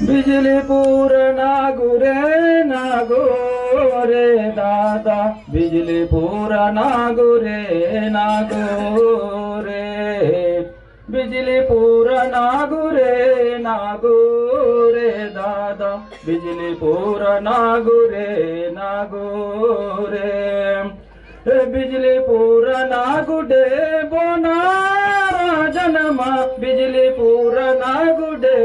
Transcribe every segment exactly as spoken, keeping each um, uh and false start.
बिजली पूरा नागुरे नागुरे दादा, बिजली पूरा नागुरे नागुरे। बिजली पूरा नागुरे नागुरे दादा, बिजली पूरा नागुरे नागुरे। ए बिजली पूरा नागुडे बोनारा जनमा, बिजली पूरा नागुडे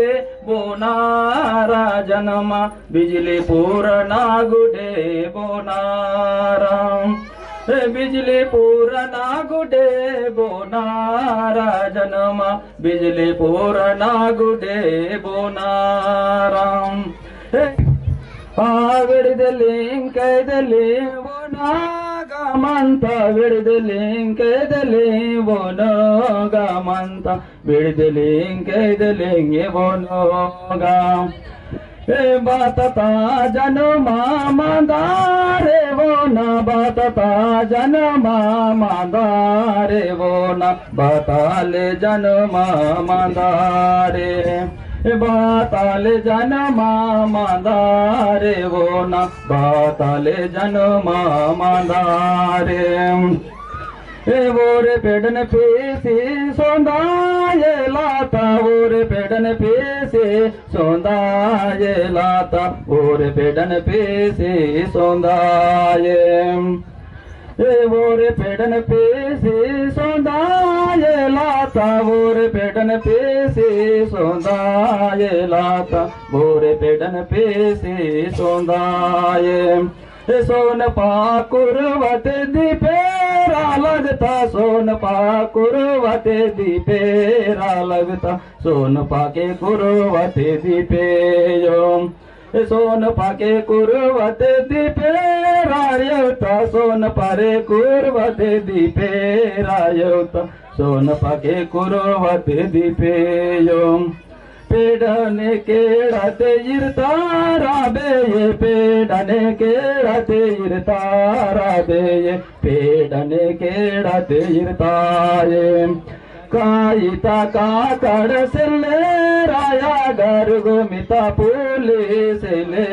बोनारा जनमा, बिजली पूरा नागुडे बोनारा। ए बिजली पूरा नागुडे बोनारा जनमा, बिजली पूरा नागुडे बोनारा। आ विड़दलिंग कैदलिंग वो नागा मंता, विड़दलिंग कैदलिंग वो नागा मंता, विड़दलिंग कैदलिंग वो नागा। ए बातता जनमा मंदारे वो ना, बातता जनमा मंदारे वो ना, बाताले जनमा मंदारे। बाताले जनमा मंदारे वो ना, बाताले जनमा मंदारे। ए वोरे पेडन पेसी सोंदाये लाता, वोरे पेडन पेसी सोंदाये लाता, वोरे पेडन पेसी सोंदाये। ए वोरे पेडन पेसी सोंदाये लाता, वोरे पेडन पेसी सोंदाये लाता, वोरे पेडन पेसी सोंदाये। ए सोन पाकुर वते दीपेरा लगता, सोन पाकुर वते दीपेरा लगता, सोन पाके कुरवते दीपे यो। सोन पाके कुरवते दीपे रायवता, सोन पारे कुरवते दीपे रायवता, सोन पाके कुरवते दीपे यो। पेडने केड़ाते इरतारा बेये, पेडने केड़ाते इरतारा बेये, पेडने केड़ाते इरताये। कायिता काकड़ सेल्ले रायागा, रुगुमिता पुली सेल्ले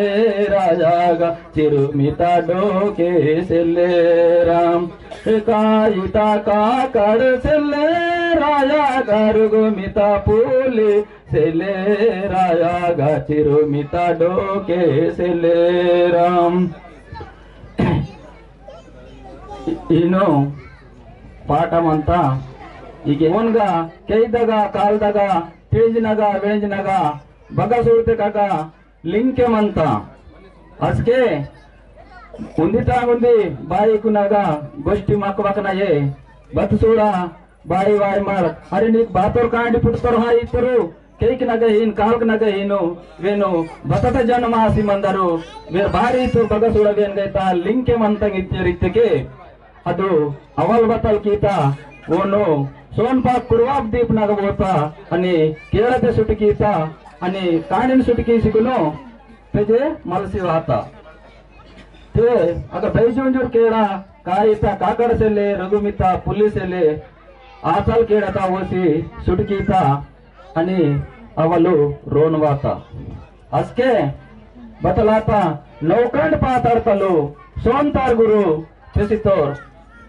रायागा, चिरुमिता डोके सेल्ले राम। कायिता काकड़ सेल्ले रायागा, रुगुमिता पुली सेल्ले रायागा, चिरुमिता डोके सेल्ले राम। इनो पाठ मंता इगे ओनगा, केइदगा, कालदगा, तेंजनगा, वेंजनगा, बगा सूड़ते काका लिंके मंता। असके उन्दी तांग उन्दी बाई कुनागा गोष्टी मकबकना ये बत सूड़ा बाई वाई मर। अरे नीक बातोर कांडी पुटतोर हा इतरू केक नगे हीन, कालक नगे हीनु, वेनु बतत जन्म आसी मंदरु, वेर बारी तो बगसुड़ वेन गैता लिंके मंतंग इत्ते रित्ते के। अदु अवल बतल कीता, ओनु सोनपा कुरुवाब दीप नग बोता, अनि केड़ते सुट कीता, अनि कांडिन सुट कीसिकुनु, पेजे मलसी वाता। ते अगर बैजुंजुर केड़ा, कायिता काकड़ सेले, रघुमिता पुलिस सेले, आतल केड़ता ओसी सुट कीता, अनि अवलु रोनवाता। असके बतलाता नौकंड पाताड़तलु सोनतार गुरु पेसितोर।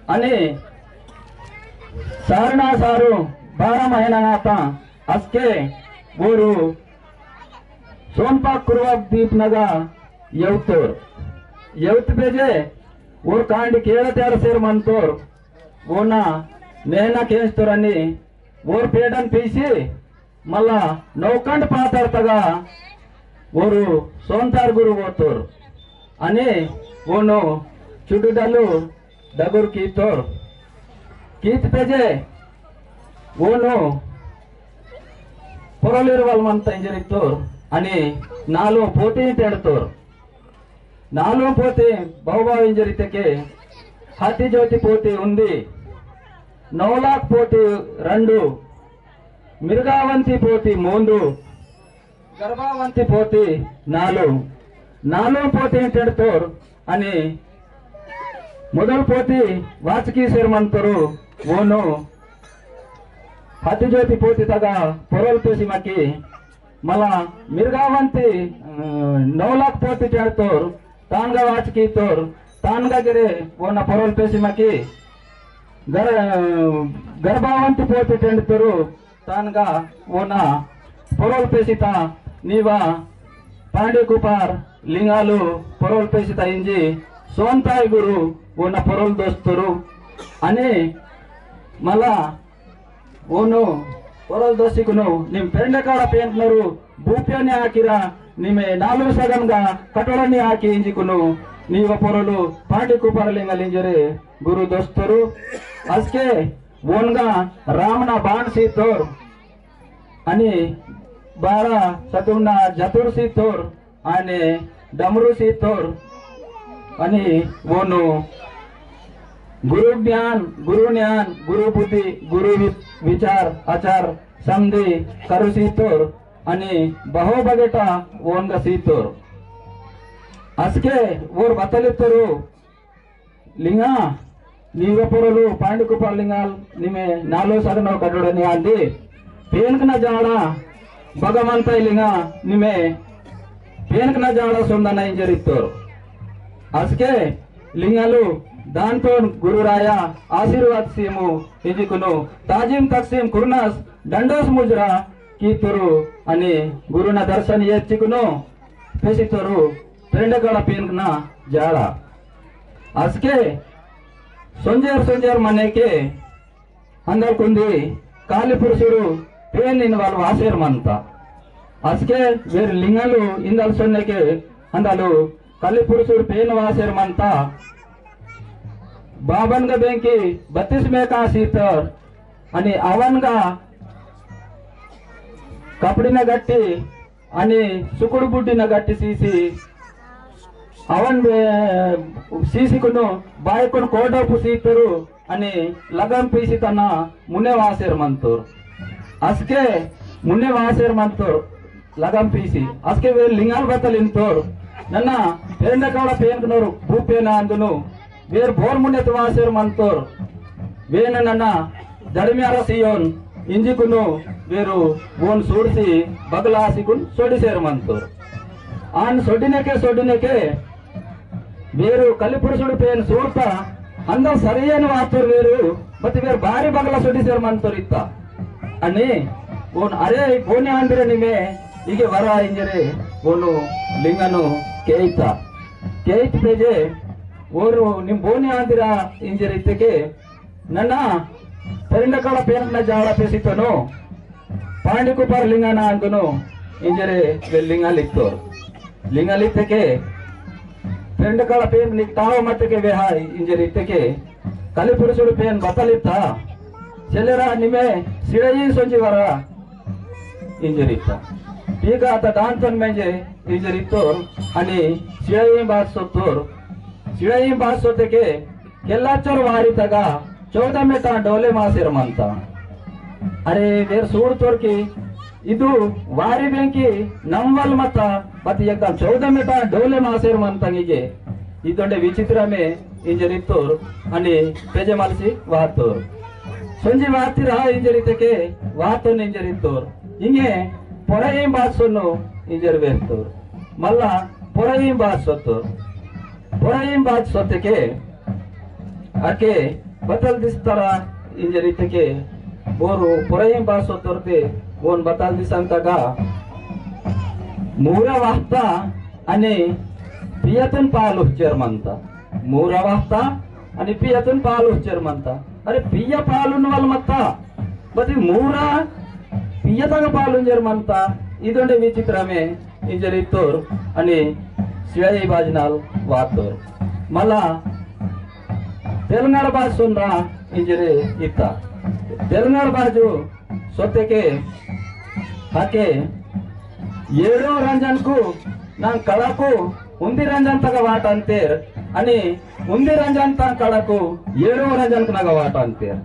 अनि सारना सारु बारह महीना नाता असके गुरु सोनपा कुरुवा दीप नगा यवतोर। यवत बेजे ओर कांड केड़ा त्यार सेर मंतोर। ओना नेना केंजतोर अनि ओर पेडन पीसी मल्ला नौकंड पाताड़तगा ओरु सोनतार गुरु वोतोर। अनि ओनु चुडुडलु डगुर कीतोर। कीत पेजे ओनु पोरोलिरवल मंता इंजरितोर। अनि नालो पोती तेड़तोर। नालो पोती बहुबाव इंजरितके हति ज्योति पोती उन्दी। नौलाक पोती रंडु। मिर्गावंती पोती मूंदु। गर्भावंती पोती नालू, नालू पोती टेंडतोर अनि मुदल पोती वाचकी सेरमंतोरु ओनु हति ज्योति पोती तगा पोरोल पेसी मकी, मला मिर्गावंती, अ, नौ लाख पोती टेंडतोर, तानगा वाचकी तोर, तानगा गिरे वोना पोरोल पेसी मकी, गर-, गर्भावंती पोती टेंडतोरु, तानगा वोना पोरोल पेसिता नीवा पांडी कुपार लिंगालु पोरोल पेसिता इंजी सोनताई गुरु वोना पोरोल दोस्तुरु। अनि मला ओनु पोरोल दोसिकुनु निम पेंडकाड़ा पेंटनरु भूप्यानी आकिरा निमे नालु सगनगा कटोड़नी आकी इंजिकुनु नीवा पोरोलु पांडी कुपार लिंगाल इंजरे गुरु दोस्तुरु। असके वोनगा रामना बाण सीतोर, अनि बारा सतुना जतुर सीतोर, आने डमरू सीतोर, अनि वोनु गुरु ज्ञान, गुरु ज्ञान, गुरु बुद्धि, गुरु वि-, विचार, आचार, समधी, करू सीतोर, अनि बहो बगेटा वोनगा सीतोर। असके वोर बतलितोरु, लिंगा, लिंगा पोरोलु, पांडी कुपार लिंगाल, निमे नालो सगनो कटोड़नी आंदी। पेनकना जाड़ा, भगवंताई लिंगा, निमे पेनकना जाड़ा सोंदना इंजरित्तोर। असके लिंगालु, दांतोन गुरुराया, आशीर्वाद सीमु, इंजिकुनु, ताजिम तकसीम कुरनास, डंडोस मुजरा, कीतुरु, अनि गुरुना दर्शन येच्चिकुनु, पेसितुरु, पेंडकड़ा पेनकना जाड़ा। असके सोंजेर सोंजेर मनेके अंदल कुंदी काली पुरुषुरु पेन इनवाल वासेर मंता। असके वेर लिंगलु इंदल सोन्नेके अंदलु काली पुरुषुरु पेन वासेर मंता। बाबनगा बेंकी बत्तीस मेका सीतर अनि अवनगा कपड़िना गट्टी अनि सुकुड़ बुड्डिना गट्टी सीसी अवन बे-, सीसी कुनु बायकुन कोडोपु सीतुरु अनि लगम पीसी तना मुन्ने वासेर मंतोर। असके मुन्ने वासेर मंतोर लगम पीसी। असके वे लिंगाल बतल इंतोर। नन्ना पेंडकड़ा पेनकनोर भूपेना अंदुनु वेर बोर मुन्नेत वासेर मंतोर। वेन नना दड़म्यारा सियोन इंजिकुनु वेरु वोन सूड़सी बगलासिकुन सोडिसेर मंतोर। आन सोडिनेके, सोडिनेके वेरु कलिपुरुषुडु पेन सूड़ता अंदर सरियन वातोर वेरु बति वेर बारी बगला सोडिसेर मंतोर इत्ता। अनि वोन अरे वोने आंदिरे निमे इगे वरा इंजरे वोनु लिंगनु केइता। केइत पेजे ओरु निम बोनी आंदिरा इंजर इत्तेके नना पेंडकड़ा पेनकना जाड़ा पेसितोनु पांडी कुपार लिंगना अंदुनु इंजरे वे लिंगाल इत्तोर। लिंगाल इत्तेके पेंडकड़ा पेन निक ताव मत्तेके वेहाय इंजर इत्तेके कलिपुरुषुडु पेन बतल इत्ता। सेलेरा निमे सिड़ई सोंजी वरा इंजर इत्ता। पीका आता दांतन मेंजे इंजर इत्तोर अनि सिड़ई बात सोत्तोर। सिड़ई बात सोत्तेके केल्लाचोर वारी तगा चौदह मेटा डोले मासेर मंता। अरे वेर सूड़तोर की इदु वारी बेंकी नम्वल मता बत एकदम चौदह मेटा डोले मासेर मंता इगे। इदोंडे विचित्रमे इंजर इत्तोर अनि पेजे मलसी वातोर। सोंजी वाती रहा इंजर इत्तेके वातोन इंजर इत्तोर। इंगे पोरई बात सोनो इंजर वेहतोर। मल्ला पोरई बात सोत्तोर। पोरई बात सोत्तेके अके बतल दिस्तारा इंजर इत्तेके बोरु पोरई बात सोत्तोरते वोन बतल दिसंतगा मूरा वाहता अनि पियतुन पालु चेर मंता। मूरा वाहता अनि पियतुन पालु चेर मंता। अरे पिय पालुन वल मत्ता। बती मूरा पियतगा पालुन चेर मंता। इदोंडे विचित्रमे इंजर इत्तोर अनि सिड़ई बाजनाल वातोर। मला तेलंगाना बाज सोनरा इंजरे इत्ता। तेलंगाना बाजु सोत्तेके हके एड़ो रंजनकु नां कड़कु उंदी रंजन तगा वाटंतेर अनि उंदी रंजन तां कड़कु एड़ो रंजनकु नगा वाटंतेर।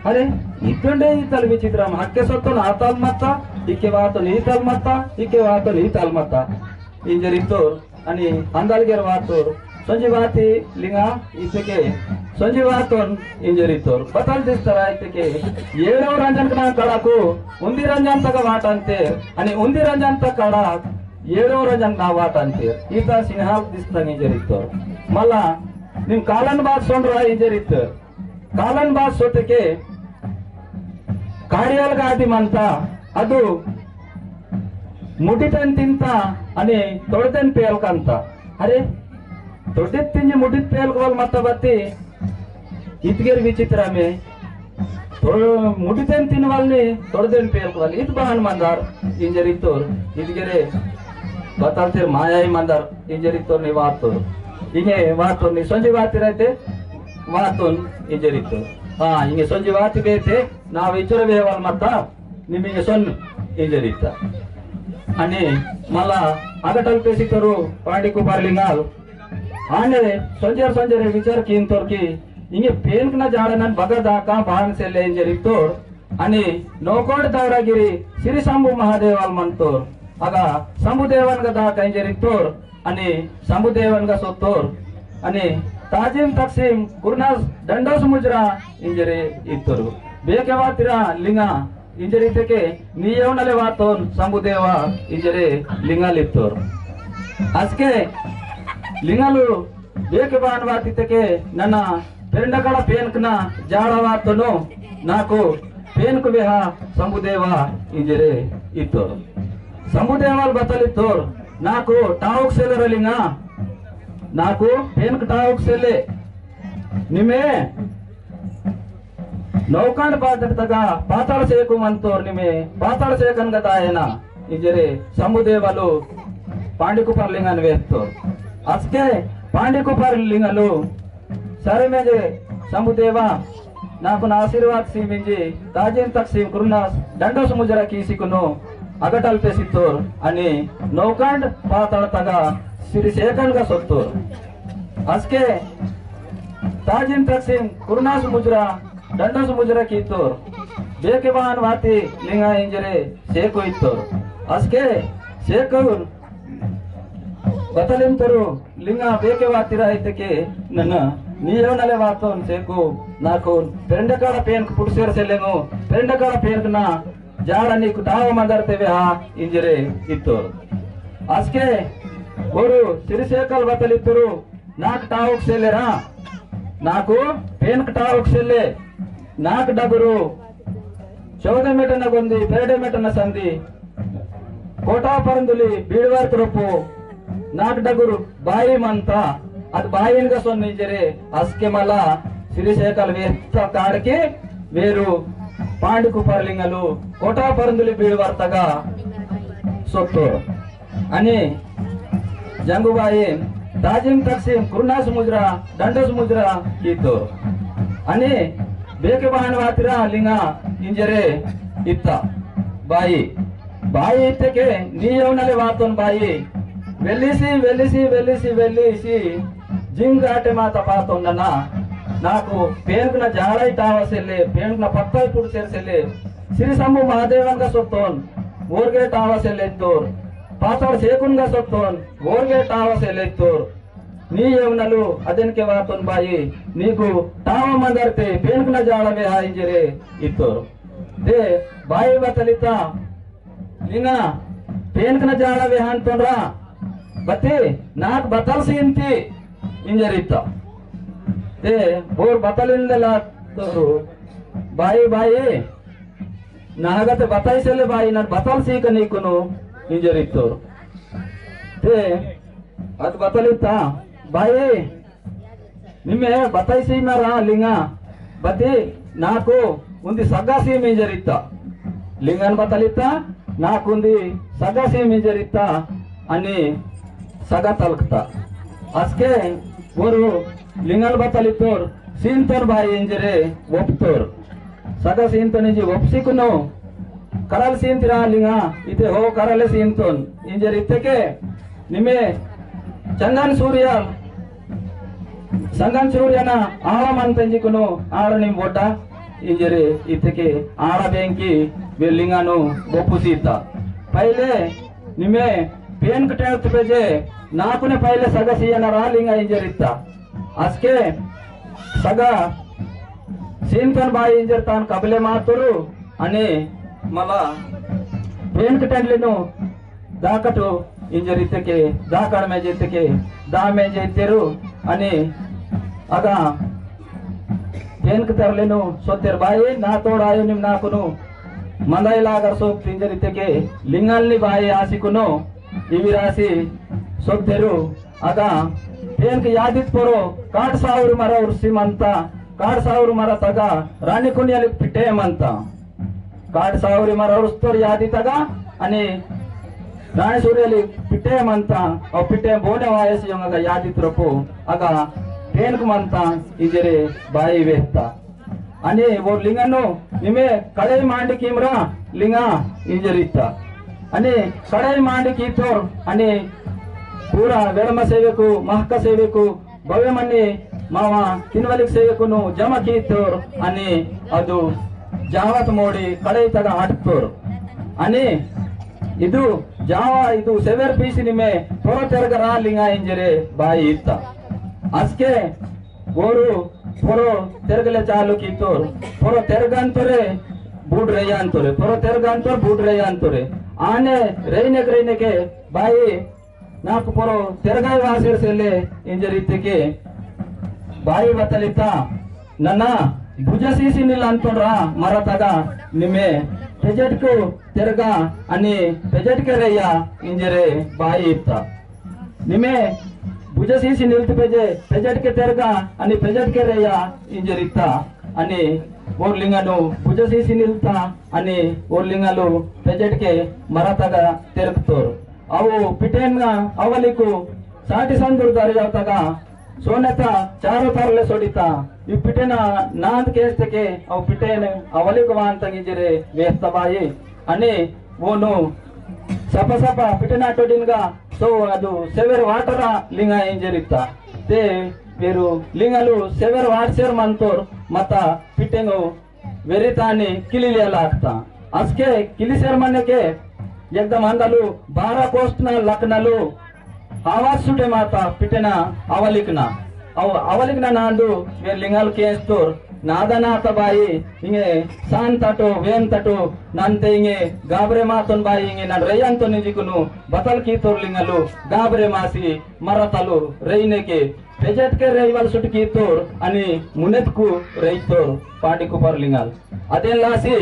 अरे इत्तुंडे इतल विचित्रम। हक्के सोत्तोन आतल मत्ता, इक्के वातोन इतल मत्ता, इक्के वातोन इतल मत्ता। इंजर इत्तोर अनि अंदलगेर वातोर। सोंजी वाती लिंगा इत्तेके सोंजी वातोन इंजर इत्तोर। बतल दिस्तरा इत्तेके एड़ो रंजन कना कड़ाकु उन्दी रंजन तगा वाटंतेर, अनि उन्दी रंजन तगा कड़ा एड़ो रंजन ना वाटंतेर। इता सिंहाल दिस्तंग इंजर इत्तोर। मला निम कालन बात सोंडरा इंजर इत्तोर। कालन बात सोतेके काड़ियाल गादी मंता अदु मुटितन तिंता अनि तोड़तन पेल कंता। अरे, तोड़ित तिंजी मुटित पेल कवल मत्ता बत्ती इतगेर विचित्रमे। तो मुटितन तिन वालनी तोड़तन पेल कवल इत बहान मंदार इंजर इत्तोर। इतगेरे बतल तेर माया ही मंदार इंजर इत्तोर नी वातोर। इंगे वातोर नी सोंजी वाती रहते वातोन इंजर इत्तोर। हाँ, इंगे सोंजी वाती बेते ना विचर वेहवाल मत्ता निमिंगे सोन इंजर इत्ता। अनि मला अगटल पेसी तोरु पांडी कुपार लिंगाल आने सोंजर सोंजर विचार कींतोर की इंगे पेनकना जाड़नन बगा दाका भान सेले इंजर इत्तोर। अनि नौकोट दारागिरी श्री शंभु महादेवाल मंतोर। अगा शंभु देवन गा दाका इंजर इत्तोर। अनि शंभु देवन गा सोत्तोर। अनि ताजिम तकसीम कुरनास डंडोस मुजरा इंजरे इत्तोर। बेके वातिरा लिंगा इंजर इत्तेके नी येवनले वातोन शंभु देवा इंजरे लिंगाल इत्तोर। असके लिंगालु बेके बान वात इत्तेके नना पेरंडकड़ा पेनकना जाड़ा वातोनो नाको पेनक वेहा शंभु देवा इंजरे इत्तोर। शंभु देवाल बतल इत्तोर नाको टाउक सेले रे लिंगा, नाको पेनक टाउक सेले निमे नौकांड पातक तगा पाताल सेकु मंतोर निमे पाताल सेकन गतायना इंजरे शंभु देवालु पांडी कुपार लिंगन वेत्तोर। असके पांडी कुपार लिंगलु सरे मेजे शंभु देवा नाकुन आशीर्वाद सीमिंजी ताजिन तक सीम कुरुनास डंडोस मुजरा कीसिकुनु अगटल पेसित्तोर अनि नौकांड पाताल तगा श्री सेकन गा सोत्तोर। असके ताजिन तक सीम कुरुनास मुजरा डंडोस मुजरा कीतोर। बेके बान वाती लिंगा इंजरे सेको इत्तोर। असके सेको बतलिम तोरु लिंगा बेके वातिरा इत्तेके नना नी येवनले वातोन सेको नाको पेरंडकड़ा पेनक पुटसेर सेलेंगो पेरंडकड़ा पेनकना जाड़ा नीकु टाव मंदर तेवे हा इंजरे इत्तोर। असके ओरु श्री सेकल बतल इत्तोरु नाक टावक सेले रा, नाकु पेनक टावक सेले, नाक डगुरु चौदह मीटर न गोंदी, पेरडे मीटर न संदी, कोटा परंदुली बीड़वार तुरपु, नाक डगुरु बाई मंता, अद बाईन गा सोन इंजरे, असके मला श्री सेकल वेत्ता काड़के वेरु पांडी कुपार लिंगलु कोटा परंदुली बीड़वार तगा सोत्तोर। अनि जंगुबाई ताजिम तकसीम कुरनास मुजरा डंडोस मुजरा कीतो। अनि बेके बहान वातिरा लिंगा इंजरे इत्ता बाई। बाई इत्तेके नी येवनले वातोन बाई। वेलिसी वेलिसी वेलिसी वेलिसी जिंगाटे माता पातोन नना। नाकु पेनकना जाड़ाई टावा सेले पेनकना पत्ताई पुड़सेर सेले श्री शंभु महादेवन गा सोत्तोन। ओरगे टावा सेले इत्तोर। पाताल सेकुन गा सोत्तोन। ओरगे टावा सेले इत्तोर। नी येवनलु अदेनके वातोन बाई। नीकु टावा मंदरते पेनकना जाड़ा वेहा इंजरे इत्तोर। ते बाई बतल इत्ता लिंगा पेनकना जाड़ा वेहांतोन रा। बती नाक बतल सींती इंजर इत्ता। ते बोर बतल इंदला तोरु बाई बाई नागते बताई सेले बाई नन बतल सीक नीकुनु इंजर इत्तोर। ते अद बतल इत्ता बाई निम्मे बताई सीमारा लिंगा बती नाकु उन्दी सगा सीम इंजर इत्ता। लिंगन बतल इत्ता नाकु उन्दी सगा सीम इंजर इत्ता। अनि सगा तलकता। असके वरु लिंगल बतल इत्तोर सींतोन बाई इंजरे ओप्तोर। सगा सींतोन इंजी ओप्सिकुनो करल सींतिरा लिंगा इते हो करले सींतोन इंजर इत्तेके निमे चंदन सूर्य संगन सूर्यना आड़ा मंतंजिकुनु आड़ा निम वोटा इंजरे इत्तेके आड़ा बेंकी वे लिंगानु बोपुसीता। पहले निमे पेनक टेंडत पेजे नाकुने पहिले सगा सियना रा लिंगा इंजर इत्ता। असके सगा सींतन बाई इंजर तान कबले मातुरु। अनि मला पेनक टेंडलेनु दाकटु इंजर इत्तेके, दाकड़ मेंजे इत्तेके, दा मेंजे इत्तेरु। अनि अगा पेनक तेरलेनु सोत्तेर बाई, ना तोड़ आयो निम नाकुनु मंदाई लागर सोक इंजर इत्तेके लिंगालनी बाई आसिकुनु इविरासी सोत्तेरु। अगा पेनक यादित पोरो काट सावरी मरा उर्सी मंता, काट सावरी मरा तगा रानी कुनियाली पिटे मंता। काट सावरी मरा उर्स्तोर यादित अगा अनि रानी सूर्याली पिटे मंता। और पिटे बोने वायस योंग अगा यादित रोपो अगा पेनक मंता इंजरे बाई वेहता। अनि वो लिंगनु निमे कड़ाई मांडी कीमरा लिंगा इंजर इत्ता। अनि कड़ाई मांडी कीतोर अनि पूरा वेड़म सेवेकु, महक सेवेकु, बवे मन्नी मावा तिनवलिक सेवेकुनु जमा कीतोर अनि अदु जावत मोड़ी कड़ाई तगा अटतोर। अनि इदु जावा इदु सेवेर पीसी निमे पोरो तेरगरा लिंगा इंजरे बाई इत्ता। असके ओरु पोरो तेरगले चालू कीतोर, पोरो तेरगंतोरे, बूड रेयांतोरे, पोरो तेरगंतोर, बूड रेयांतोरे। आने रेनेक रेनेके बाई, नाक पोरो तेरगाई वासेर सेले इंजर इत्तेके बाई बतल इत्ता, नना भुजसीसी नील अंतोन रा मरतगा निमे पेजटकु तेरगा अनि पेजटके रेया इंजरे बाई इत्ता। निमे भुजसीसी निल्त पेजे, पेजटके तेरगा अनि पेजटके रेया इंजर इत्ता। अनि ओर लिंगनु भुजसीसी निल्ता अनि ओर लिंगलु पेजटके मरतगा तेरकतोर। अवु पिटेन अवलिकु साटी संदुर दरियावतगा सोनेता चारो तरले सोडिता। इ पिटेना नांद केस्तेके अवु पिटेन अवलिक वांतंग इंजरे वेहता बाई। अनि ओनु सपा सपा पिटेना टोडिनगा सो अदु सेवेर वाटरा लिंगा इंजर इत्ता। ते वेरु लिंगलु सेवेर वाटसेर मंतोर मता पिटेंगो वेरितानी किलिलिया लागता। असके किलिसेर मनेके एकदम अंदलु बारा कोष्टना लकनलु आवाज सुटे माता पिटेना अवलिकना। अव-, अवलिकना नांदु वेर लिंगल केंस्तोर नादनाथ बाई इंगे सान तटो, वेन तटो, नन्ते इंगे गाबरे मातोन बाई इंगे नन रेयंतो निजिकुनु बतल कीतोर लिंगलु गाबरे मासी मरतलु रेइनेके पेजटके रेइवल सुटकी तोर अनि मुनेतकु रेइतोर पांडी कुपर लिंगाल। अदेन लासी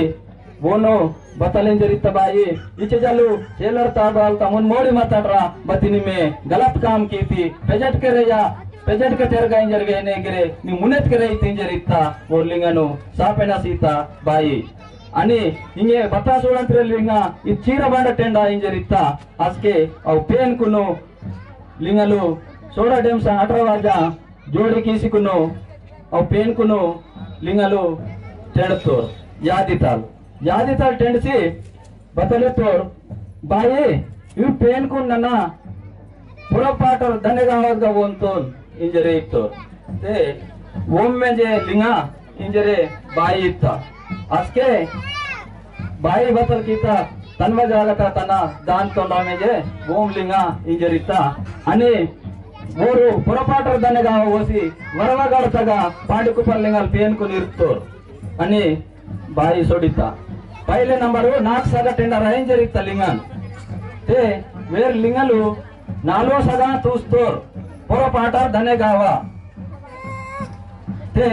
वोनो बतलें जरित बाई इचे जलु चेलर ताबाल तमुन मोड़ी मतटरा बतिनी में गलत काम कीती। पेजटके रेया, पेजटके तेरगा इंजर गए ने गिरे नि मुनेतके रेइती इंजरिता वो लिंगनु सापेना सीता बाई। अनि इंगे बता सोड़ंतरे लिंगा इच्चीरा बांड टेंडा इंजरिता। असके अव पेन कुनु लिंगलु सोड़ा डेम सा अठारह वाजा जोड़ी कीसी कुनो, अव पेन कुनो लिंगलु टेंडतोर, यादिताल। यादिताल टेंडसी बतलेतोर, बाई, यू पेन कुन नना, पुरा पाटर दने गावत गा वोंतोन, इंजरे इत्तोर। ते, वोम में जे लिंगा, इंजरे बाई इत्ता। असके बाई बतल कीता तन्व जागता तना दान तोंडा मेजे वोम लिंगा इंजरिता। अनि वोरु पुरपाटर दनेगा वोसी वरवा गड़तगा पांडी कुपर लिंगल पेन को निर्तोर। अनि बाई सोडिता। पहले नंबर वो नाक सगा टेंडा इंजरिता लिंगन। ते वेर लिंगलु नालो सगा तूस्तोर, पोरो पाटार धने गावा। ते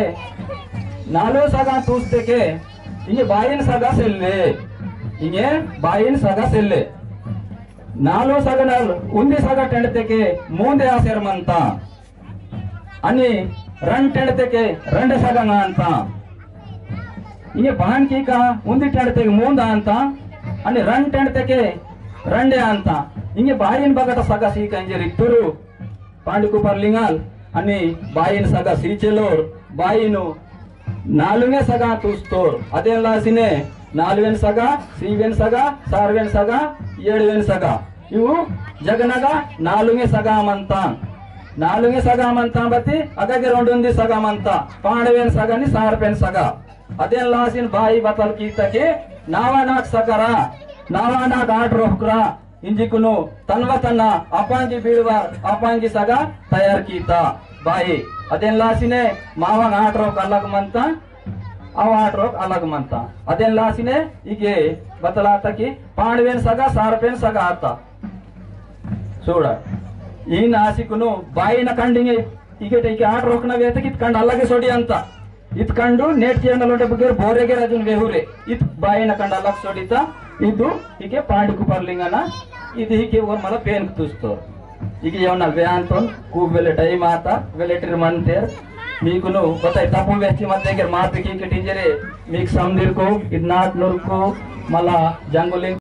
नालो सगा तूस्तेके, इंगे बाईन सगा सेल्ले, इंगे बाईन सगा सेल्ले। नालो सगा नाल उन्दी सगा टेंडतेके, मूंदे आसेर मंता। अनि रंड टेंडतेके, रंड सगा ना अंता। इंगे बहन की का उन्दी टेंडतेके, मूंद अंता। अनि रंड टेंडतेके, रंडे अंता। इंगे बाईन बगट सगा सीका इंजे रित्तुरु। पांडकुपर लिंगाल अनि बाईन सगा सीचेलोर, बाईनु नालुंगे सगा तूस्तोर। अदेन लासिने नालुवेन सगा, सीवेन सगा, सारवेन सगा, येड़वेन सगा। इवु जगनगा नालुंगे सगा मंतान। नालुंगे सगा मंतान बती अगगे रोंडुंदी सगा मंता। पांडवेन सगा नि सारपेन सगा। अदेन लासिन बाई बतल कीतके नावा नाक सकरा, नावा नाक आठ रोहकरा, इंजिकुनु तनवा तन्ना अपांगी बीड़वार अपांगी सगा तयार कीता। बाई अदेन लासिने मावांग आठ रोक अलग मनता, अव आठ रोक अलग मनता। अदेन लासिने इगे बतलाता कि पांडवेन सगा सारपेन सगा आता। सूड़ा। इन आसिकुनु बाई न कंडिंगे इगे टेके आठ रोकना वेते कित कंड अलगे सोड़ी अंता। इत कंडु नेट चेंडलोटे बुगेर बोरेगेर अजुन वेहुरे। इत बाई न कंड अलग सोड़ीता। इदु इके पांडु कुपरलिंगना। इदु इके ओर मला पेन तुस्तो। इके योना वेआंतोन खूब वेले टाइम आता, वेले टिर मंतेर। मीकुनु बताई तपु वेची मत देगेर मात की के टीचरे मीक समदिर को, इद नाट नूर को, मला जंगुलिंग